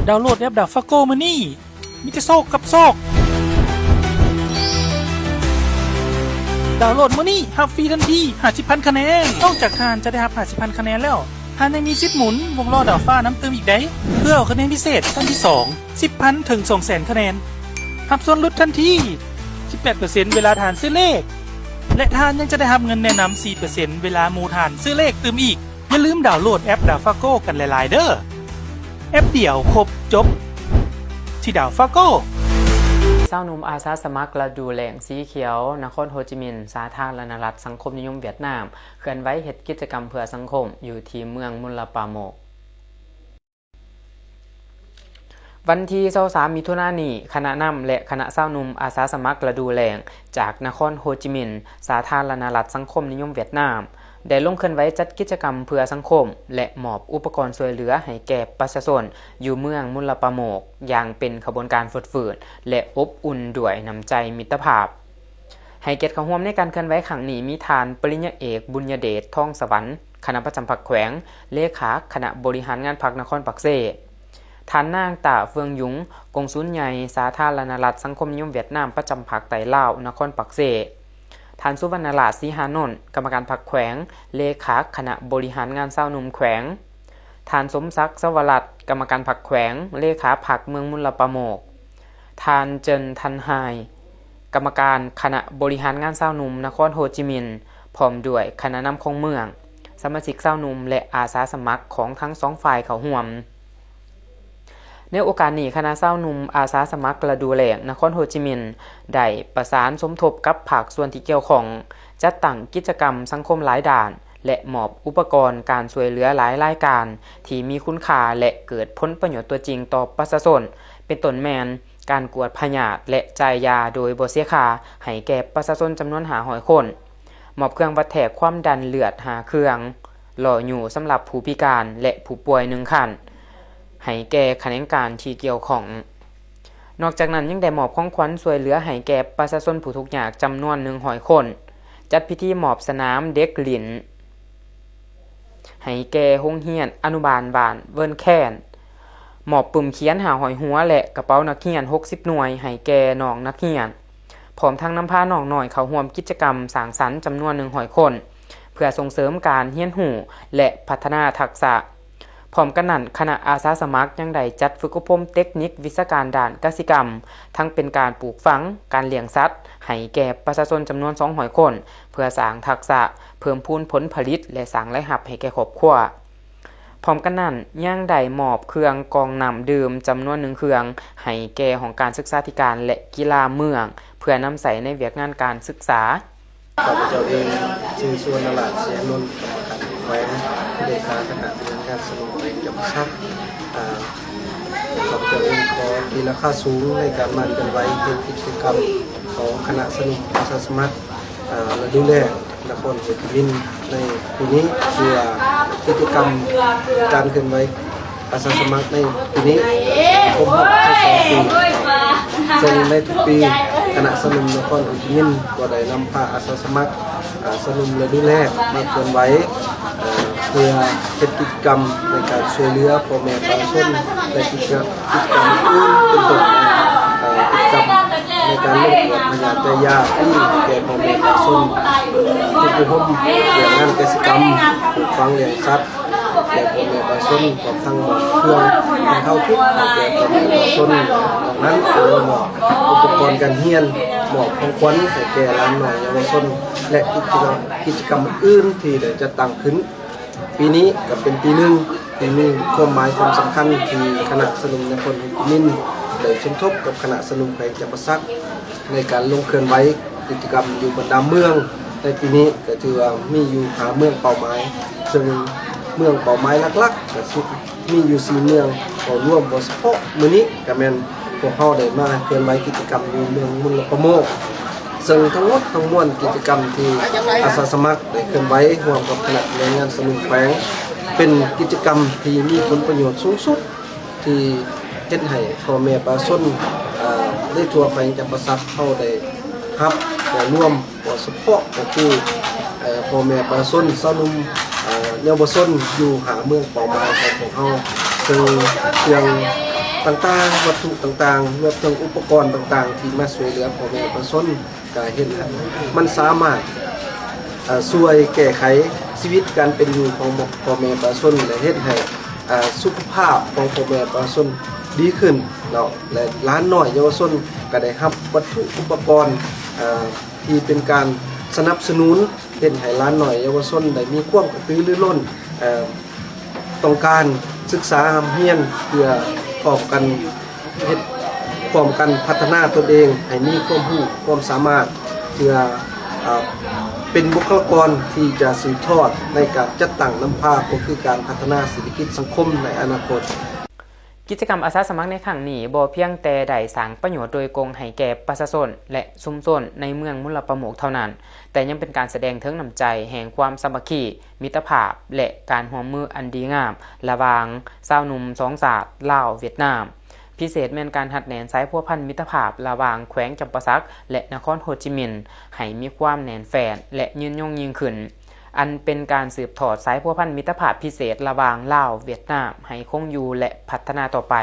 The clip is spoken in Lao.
ດາວໂຫຼດແອັບ DAFAGO ມື້ນີ້ ມີແຕ່ໂຊກກັບໂຊກ. ດາວໂຫຼດມື້ນີ້ ຮັບຟຣີທັນທີ ຫ້າສິບພັນຄະແນນ. ນອກຈາກທ່ານຈະໄດ້ຮັບ ຫ້າສິບພັນຄະແນນແລ້ວ, ທ່ານຍັງມີສິດໝູນວົງລໍ້ດາວຟ້ານຳຕື່ມອີກໃດ໋ ເພື່ອເອົາຄະແນນພິເສດຂັ້ນທີສອງ ສິບພັນ ເຖິງ ສອງແສນຄະແນນ, ຮັບສ່ວນຫຼຸດທັນທີ ສິບແປດເປີເຊັນ ເວລາທ່ານຊື້ເລກ ແລະ ທ່ານຍັງຈະໄດ້ຮັບເງິນແນະນຳ ສີ່ເປີເຊັນ ເວລາໝູ່ທ່ານຊື້ເລກຕື່ມອີກ. ຢ່າລືມດາວໂຫຼດແອັບ DAFAGO ກັນຫຼາຍໆເດີ. ແອັບດຽວຄົບຈົບທີ່ DAFAGO. ຊາວໜຸ່ມອາສາສະໝັກລະດູແລ້ງສີຂຽວ ນະຄອນໂຮຈິມິນ ສາທາລະນະລັດສັງຄົມນິຍົມຫວຽດນາມ ເຄື່ອນໄຫວເຮັດກິດຈະກຳເພື່ອສັງຄົມຢູ່ທີ່ເມືອງມຸນລະປາໂມກ. ວັນທີຊາວສາມ ມິຖຸນານີ້, ຄະນະນຳ ແລະ ຄະນະຊາວໜຸ່ມອາສາສະໝັກລະດູແລ້ງ ຈາກນະຄອນໂຮຈິມິນ ສາທາລະນະລັດສັງຄົມນິຍົມຫວຽດນາມ ໄດ້ລົງເຄື່ອນໄຫວຈັດກິດຈະກຳເພື່ອສັງຄົມ ແລະ ມອບອຸປະກອນຊ່ວຍເຫຼືອໃຫ້ແກ່ປະຊາຊົນຢູ່ເມືອງມຸນລະປາໂມກ ຢ່າງເປັນຂະບວນການຟົດຟື້ນ ແລະ ອົບອຸ່ນດ້ວຍນ້ຳໃຈມິດຕະພາບ. ໃຫ້ກຽດເຂົ້າຮ່ວມໃນການເຄື່ອນໄຫວຄັ້ງນີ້ ມີທ່ານປະລິນຍາເອກ ບຸນຍະເດດ ທອງສະຫວັນ ຄະນະປະຈຳພັກແຂວງ, ເລຂາຄະນະບໍລິຫານງານພັກນະຄອນປາກເຊ, ທ່ານນາງ ຕາ ເຟືອງຍຸງ ກົງສຸນໃຫຍ່ສາທາລະນະລັດສັງຄົມນິຍົມຫວຽດນາມປະຈຳພາກໃຕ້ລາວນະຄອນປາກເຊ, ທ່ານ ສຸວັນນະລາດ ສີຫານົນ ກຳມະການພັກແຂວງ, ເລຂາຄະນະບໍລິຫານງານຊາວໜຸ່ມແຂວງ, ທ່ານ ສົມສັກ ສະວະລັດ ກຳມະການພັກແຂວງ, ເລຂາພັກເມືອງມຸນລະປາໂມກ, ທ່ານ ເຈິນ ທັນຮາຍ ກຳມະການຄະນະບໍລິຫານງານຊາວໜຸ່ມນະຄອນໂຮຈິມິນ ພ້ອມດ້ວຍຄະນະນຳຂອງເມືອງ, ສະມາຊິກຊາວໜຸ່ມ ແລະ ອາສາສະໝັກຂອງທັງສອງຝ່າຍເຂົ້າຮ່ວມ. ໃນໂອກາດນີ້, ຄະນະຊາວໜຸ່ມອາສາສະໝັກລະດູແລ້ງນະຄອນໂຮຈິມິນ ໄດ້ປະສານສົມທົບກັບພາກສ່ວນທີ່ກ່ຽວຂ້ອງ, ຈັດຕັ້ງກິດຈະກຳສັງຄົມຫຼາຍດ້ານ ແລະ ມອບອຸປະກອນການຊ່ວຍເຫຼືອຫຼາຍລາຍການທີ່ມີຄຸນຄ່າ ແລະ ເກີດຜົນປະໂຫຍດຕົວຈິງຕໍ່ປະຊາຊົນ, ເປັນຕົ້ນແມ່ນການກວດພະຍາດ ແລະ ຈ່າຍຢາໂດຍບໍ່ເສຍຄ່າໃຫ້ແກ່ປະຊາຊົນຈຳນວນຫ້າຮ້ອຍຄົນ, ມອບເຄື່ອງວັດແທກຄວາມດັນເລືອດຫ້າເຄື່ອງ, ລໍ້ຍູ້ສຳລັບຜູ້ພິການ ແລະ ຜູ້ປ່ວຍໜຶ່ງຄັນ ໃຫ້ແກ່ຂະແໜງການທີ່ກ່ຽວຂ້ອງ. ນອກຈາກນັ້ນ ຍັງໄດ້ມອບຂອງຂວັນຊ່ວຍເຫຼືອໃຫ້ແກ່ປະຊາຊົນຜູ້ທຸກຍາກຈຳນວນໜຶ່ງຮ້ອຍຄົນ, ຈັດພິທີມອບສະໜາມເດັກຫຼິ້ນ ໃຫ້ແກ່ໂຮງຮຽນອະນຸບານບ້ານເວີນແຄນ, ມອບປຶ້ມຂຽນຫ້າຮ້ອຍຫົວ ແລະ ກະເປົານັກຮຽນຫົກສິບໜ່ວຍໃຫ້ແກ່ນ້ອງນັກຮຽນ, ພ້ອມທັງນຳພານ້ອງນ້ອຍເຂົ້າຮ່ວມກິດຈະກຳສ້າງສັນຈຳນວນໜຶ່ງຮ້ອຍຄົນ ເພື່ອສົ່ງເສີມການຮຽນຮູ້ ແລະ ພັດທະນາທັກສະ. ພ້ອມກັນນັ້ນ, ຄະນະອາສາສະໝັກຍັງໄດ້ຈັດຝຶກອົບຮົມເຕັກນິກວິຊາການດ້ານກະສິກຳ, ທັງເປັນການປູກຝັງ, ການລ້ຽງສັດ ໃຫ້ແກ່ປະຊາຊົນຈຳນວນສອງຮ້ອຍຄົນ ເພື່ອສ້າງທັກສະ, ເພີ່ມພູນຜົນຜະລິດ ແລະ ສ້າງລາຍຮັບໃຫ້ແກ່ຄອບຄົວ. ພ້ອມກັນນັ້ນ, ຍັງໄດ້ມອບເຄື່ອງກອງນ້ຳດື່ມຈຳນວນໜຶ່ງເຄື່ອງ ໃຫ້ແກ່ຫ້ອງການສຶກສາທິການ ແລະ ກິລາເມືອງ ເພື່ອນຳໃຊ້ໃນວຽກງານການສຶກສາ. ຂ້າພະເຈົ້າເອງ ຊື່ ສຸວັນນະລາດ ສີຫານົນ ກຳມະການແຂວງ, ເລຂາຄະນະບໍລິຫານງານຊາວໜຸ່ມແຂວງຈຳປາສັກ. ອາ ຂ້າພະເຈົ້າເອງຂໍຕີລາຄາສູງໃນການມາເຄື່ອນໄຫວເຮັດກິດຈະກຳຂອງຄະນະຊາວໜຸ່ມອາສາສະໝັກ ອາ ລະດູແລ້ງນະຄອນໂຮຈິມິນ ໃນປີນີ້ ເພື່ອກິດຈະກຳການເຄື່ອນໄຫວ ອາສາສະໝັກໃນປີນີ້ຄົບຮອບສິບສອງປີ, ເຊິ່ງໃນທຸກປີ ຄະນະຊາວໜຸ່ມນະຄອນໂຮຈິມິນກໍໄດ້ນຳພາອາສາສະໝັກ ອາ ຊາວໜຸ່ມລະດູແລ້ງມາເຄື່ອນໄຫວ ເພື່ອເຮັດກິດຈະກຳໃນການຊ່ວຍເຫຼືອພໍ່ແມ່ປະຊາຊົນ ແລະ ກິດຈະ ກິດຈະກຳອື່ນເປັນຕົ້ນ ເອີ ກິດຈະກຳໃນການລົງກວດພະຍາດຢາຟຣີແກ່ພໍ່ແມ່ປະຊາຊົນ, ຝຶກອົບຮົມວຽກງານກະສິກຳ, ປູກຝັງລ້ຽງສັດ ແກ່ພໍ່ແມ່ປະຊາຊົນ ພ້ອມທັງມອບເຄື່ອງບັນເທົາທຸກໃຫ້ແກ່ພໍ່ແມ່ປະຊາຊົນ. ນອກນັ້ນກໍໄດ້ມອບອຸປະກອນການຮຽນ, ມອບຂອງຂວັນໃຫ້ແກ່ຫຼານນ້ອຍເຍົາວະຊົນ ແລະ ກິດຈະກຳ ກິດຈະກຳອື່ນໆທີ່ໄດ້ຈັດຕັ້ງຂຶ້ນ. ປີນີ້ກໍເປັນປີໜຶ່ງທີ່ມີຄວາມໝາຍຄວາມສຳຄັນ ທີ່ຄະນະຊາວໜຸ່ມນະຄອນໂຮຈິມິນ ໄດ້ສົມທົບກັບຄະນະຊາວໜຸ່ມແຂວງຈຳປາສັກ ໃນການລົງເຄື່ອນໄຫວກິດຈະກຳຢູ່ບັນດາເມືອງ. ໃນປີນີ້ກໍຖືວ່າມີຢູ່ຫ້າເມືອງເປົ້າໝາຍ, ເຊິ່ງເມືອງເປົ້າໝາຍຫຼັກໆກໍຊິມີຢູ່ສີ່ເມືອງເຂົ້າຮ່ວມ. ເວົ້າສະເພາະມື້ນີ້ກໍແມ່ນພວກເຮົາໄດ້ມາເຄື່ອນໄຫວກິດຈະກຳຢູ່ເມືອງມຸນລະປະໂມກ, ເຊິ່ງທັງໝົດທັງມວນກິດຈະກຳທີ່ອາສາສະໝັກໄດ້ເຄື່ອນໄຫວຮ່ວມກັບຄະນະແຮງງານຊາວໜຸ່ມແຂວງ ເປັນກິດຈະກຳທີ່ມີຜົນປະໂຫຍດສູງສຸດ ທີ່ເຮັດໃຫ້ພໍ່ແມ່ປະຊາຊົນ ເອີ ໃນທົ່ວແຂວງຈຳປາສັກເຮົາໄດ້ຮັບ ໄດ້ລວມ ເວົ້າສະເພາະກໍຄື ເອີ ພໍ່ແມ່ປະຊາຊົນ ຊາວໜຸ່ມ ເອີ ເຍົາວະຊົນຢູ່ຫ້າເມືອງເປົ້າໝາຍຂອງພວກເຮົາ ເຊິ່ງ ເຊິ່ງ ຕ່າງໆ ວັດຖຸຕ່າງໆ ລວມເຖິງອຸປະກອນຕ່າງໆ ທີ່ມາຊ່ວຍເຫຼືອພໍ່ແມ່ປະຊາຊົນ ກໍເຮັດໃຫ້ມັນສາມາດ ເອີ່ ຊ່ວຍແກ້ໄຂຊີວິດການເປັນຢູ່ຂອງພໍ່ແມ່ປະຊາຊົນ ແລະ ເຮັດໃຫ້ ເອີ່ ສຸຂະພາບຂອງພໍ່ແມ່ປະຊາຊົນດີຂຶ້ນເນາະ ແລະ ຫຼານນ້ອຍເຍົາວະຊົນກໍໄດ້ຮັບວັດຖຸອຸປະກອນ ເອີ່ ທີ່ເປັນການສະໜັບສະໜູນ ເຮັດໃຫ້ຫຼານນ້ອຍເຍົາວະຊົນໄດ້ມີຄວາມກະຕືລືລົ້ນ ເອີ່ ຕ້ອງການສຶກສາຮ່ຳຮຽນ ເພື່ອພ້ອມກັນເຮັດ ພ້ອມກັນພັດທະນາຕົນເອງໃຫ້ມີຄວາມຮູ້ຄວາມສາມາດ ເພື່ອ ເອີ່ ເປັນບຸກຄະລາກອນທີ່ຈະສືບທອດໃນການຈັດຕັ້ງນຳພາ ກໍຄືການພັດທະນາເສດຖະກິດສັງຄົມໃນອະນາຄົດ. ກິດຈະກຳອາສາສະໝັກໃນຄັ້ງນີ້ ບໍ່ພຽງແຕ່ໄດ້ສ້າງປະໂຫຍດໂດຍກົງໃຫ້ແກ່ປະຊາຊົນ ແລະ ຊຸມຊົນໃນເມືອງມຸລປະໂມກເທົ່ານັ້ນ, ແຕ່ຍັງເປັນການສະແດງເຖິງນ້ຳໃຈແຫ່ງຄວາມສາມັກຄີ, ມິດຕະພາບ ແລະ ການຮ່ວມມືອັນດີງາມລະຫວ່າງຊາວໜຸ່ມສອງຊາດ ລາວ-ຫວຽດນາມ. ພິເສດແມ່ນການຮັດແໜ້ນສາຍພົວພັນມິດຕະພາບລະຫວ່າງແຂວງຈຳປາສັກ ແລະ ນະຄອນໂຮຈິມິນ ໃຫ້ມີຄວາມແໜ້ນແຟ້ນ ແລະ ຍືນຍົງຍິ່ງຂຶ້ນ, ອັນເປັນການສືບທອດສາຍພົວພັນມິດຕະພາບພິເສດລະຫວ່າງລາວ-ຫວຽດນາມໃຫ້ຄົງຢູ່ ແລະ ພັດທະນາຕໍ່ໄປ.